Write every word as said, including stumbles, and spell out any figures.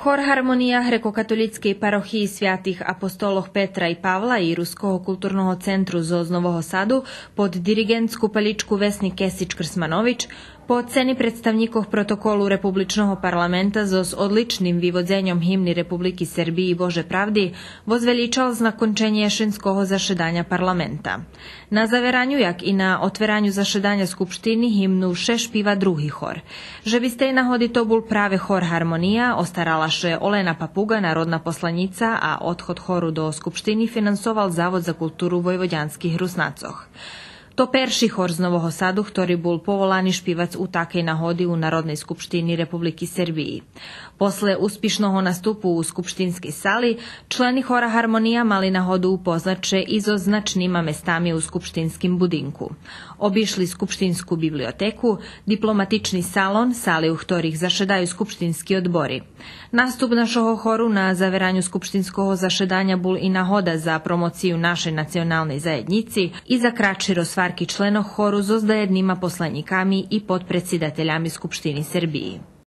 Хор Гармония Грекокатолїцкей парохиї святих апостолох Петра и Павла и Руского културного центру зоз Нового Саду под дириґентску палїчку Весни Кесич Крсманович по цени представнїкох протоколу Републичного парламента зоз одличним виводзеньом гимни Републики Сербиї Боже правди возвелїчал законченє єшенского зашеданя парламента. На завераню, як и на отвераню зашеданя Скупштини, гимну вше шпива други хор. Же би з тей нагоди то бул праве хор Гармония, остарала ше Олена Папуґа, народна посланїца, а одход хору до Скупштини финансовал Завод за културу войводянских Руснацох. То перши хор з Нового Саду хтори бул поволани шпивац у такей нагоди у Народней скупштини Републики Сербиї. После успишного наступу у скупштинскей сали, члени хора Гармония мали нагоду упознац ше и зоз значнима местами у скупштинским будинку. Обишли скупштинску библиотеку, дипломатични салон, сали у хторих зашедаю скупштински одбори. Наступ нашого хору на завераню скупштинского зашеданя бул и нагода за промоцию нашей националней заєднїци и за кратши розгварки членох хору зоз даєднима посланїками и подпредсидателями Скупштини Сербиї.